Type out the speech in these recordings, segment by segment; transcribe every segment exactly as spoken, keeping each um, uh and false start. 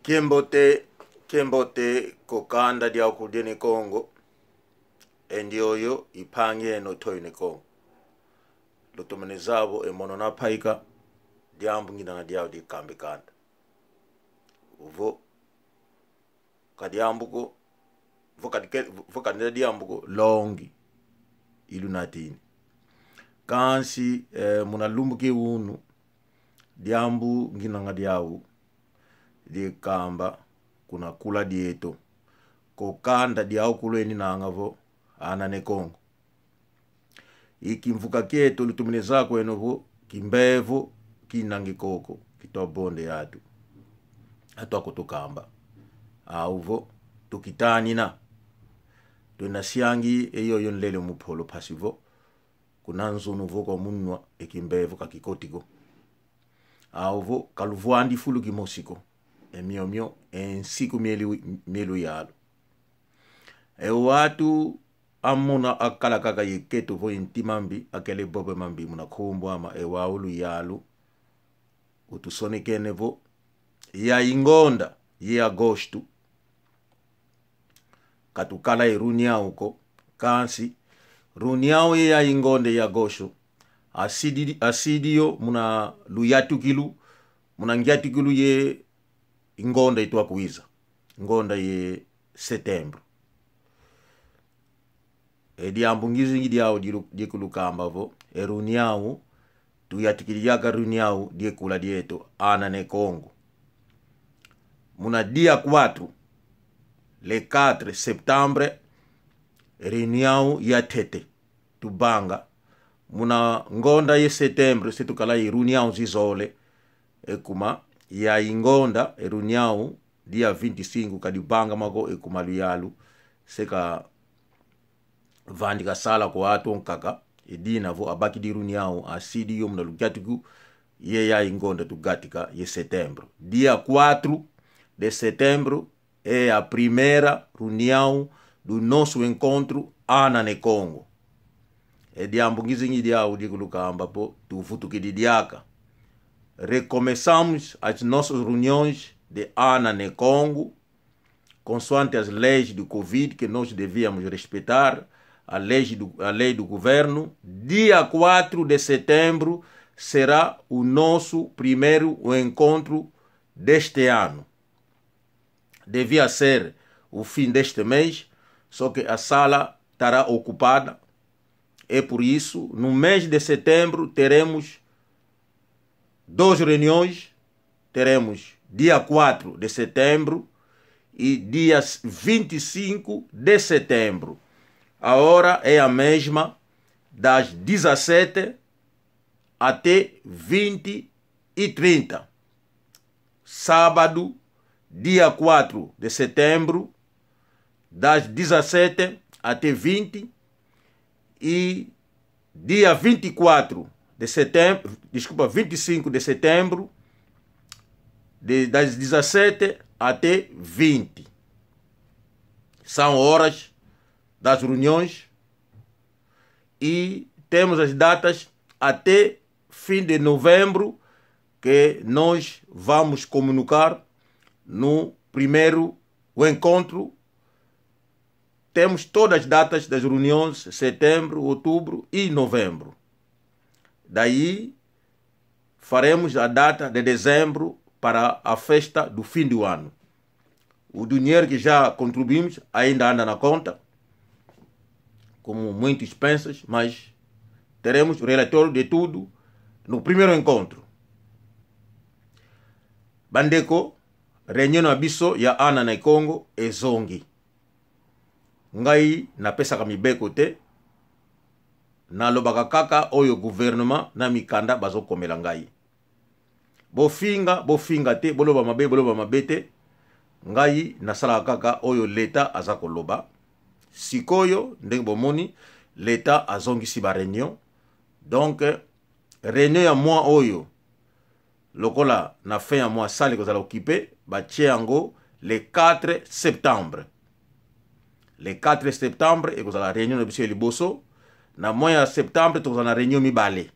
Kiambote, kiambote kwa kanda diawu kulu dia Ne Kongo, e ndioyo i mpangi eno Toyo Ne Kongo. Lutomene zaya vo e mono na mpaika, diambu nginanga diawu dia kamba e kanda. Vo ka diambu ko, vo ka dike-, vo ka ndia diambu ko, longi i lunatini. Kansi, eh, muna lumbu kia unu, diambu nginanga diawu dia kamba kuna kula dieto, kwa kanda diawu kulu eninanga vo Ana Ne Kongo. I kimvuka kieto lutomene zaya kweno vo kimbevo kinanga e koko, kitwa bonda e atu, atu akutukamba. Awu vo tukitanina, twenda siangi e yoyo nlele mu mpolo, mpasi vo kuna nzunu vo kwa munwa e kimbevo ka kikoti ko. Awu vo ka luvwandi fulu kimosi ko. E miomio e nsiku mia lu-, mia luyalu. E wantu amona akala kaka ye keto vo ye ntima mbi, akele vova mambi muna nkumbu ama, e wau luyalu utusonekene vo yayi ngonda ye agosto ka tukala ye reunião ko. Kansi reunião ye yayi ngonda ye agosto asidi, asidi yo muna luyatukilu, muna ngiatukilu ye ngonda itwa kwiza, ngonda ye setembro. E diambu ngizingi diawu dilu-, dia kulukamba vo e reunião tuyatikidi diaka reunião dia kula dieto, Ana Ne Kongo. Muna dia quatro, le quatre septembre, reunião ya ntete tuvanga. Muna ngonda ye setembro se tukala ye reunião zizole. E kuma yayi ngonda e reunião dia vinte e cinco ka divangama ko, e kuma luyalu se ka vandika sala kwa atu ankaka. E dina vo abakidi reunião, asidi yo muna lukiatuku ye yayi ngonda tugatika ye setembro. Dia quatro de setembro é a primeira reunião do nosso encontro Ana Ne Kongo. E diambu ngizingi diawu dia kulukamba vo tuvutukidi diaka. Recomeçamos as nossas reuniões de Ana Ne Kongo, consoante as leis do covid que nós devíamos respeitar, a lei do, a lei do governo. Dia quatro de setembro será o nosso primeiro encontro deste ano. Devia ser o fim deste mês, só que a sala estará ocupada. É por isso, no mês de setembro, teremos duas reuniões. Teremos dia quatro de setembro e dia vinte e cinco de setembro. A hora é a mesma, das dezassete até vinte e trinta. Sábado, dia quatro de setembro, das dezassete até vinte, e dia vinte e quatro de setembro, desculpa, vinte e cinco de setembro, de, das dezassete até vinte. São horas das reuniões e temos as datas até fim de novembro, que nós vamos comunicar no primeiro encontro. Temos todas as datas das reuniões, setembro, outubro e novembro. Daí faremos a data de dezembro para a festa do fim do ano. O dinheiro que já contribuímos ainda anda na conta, como muitos pensam, mas teremos relatório de tudo no primeiro encontro. Bandeko, reunião na biso ya Ana Ne Kongo ezongi. Ngai napesaka mibeko te, nalobaka kaka oyo gouvernement na mikanda bazokomela ngai. Bofinga, bofinga te, boloba mabe, boloba mabe te. Ngai nasalaka kaka oyo leta aza koloba. Sikoyo, ndenge bomoni, leta azongisi ba reunion. Donc, reunion ya mois oyo, lokola na fin ya mois salle ekozala occupé, batie yango le quatre septembre. Le quatre septembre ekozala reunion na biso ya liboso. Na mois ya septembre tokozala na reunion mibale.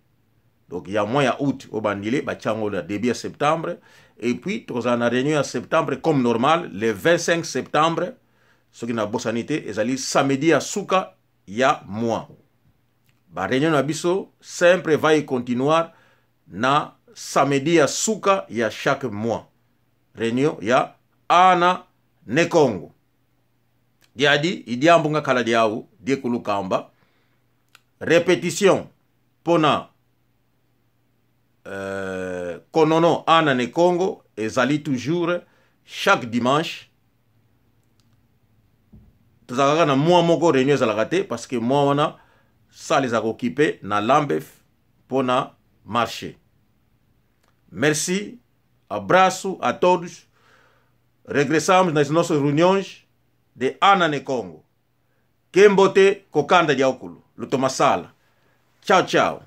Donc ya mois ya août obandile, batia yango na début ya septembre. Et puis tokozala na réunion ya septembre comme normal le vingt-cinq septembre, soki nabosani te ezali samedi ya suka ya mois. Ba réunion na biso sempre va continuar na samedi ya suka ya chaque mois. Réunion ya Ana Ne Kongo. Diadi i diambu nga kala diau die kulukamba. Répétition pona euh, Konono Ana Ne Kongo ezali toujours chaque dimanche. Tozalaka na mois moko réunion ezalaka te, parce que mois wana salle ezalaka occupé na Lambeth pona marché. Merci, abraço a todos. Regressamos nas nossas reuniões de Ana Ne Kongo. Kiambote kwa kanda diawu kulu. Lutoma sala. Tchau, tchau.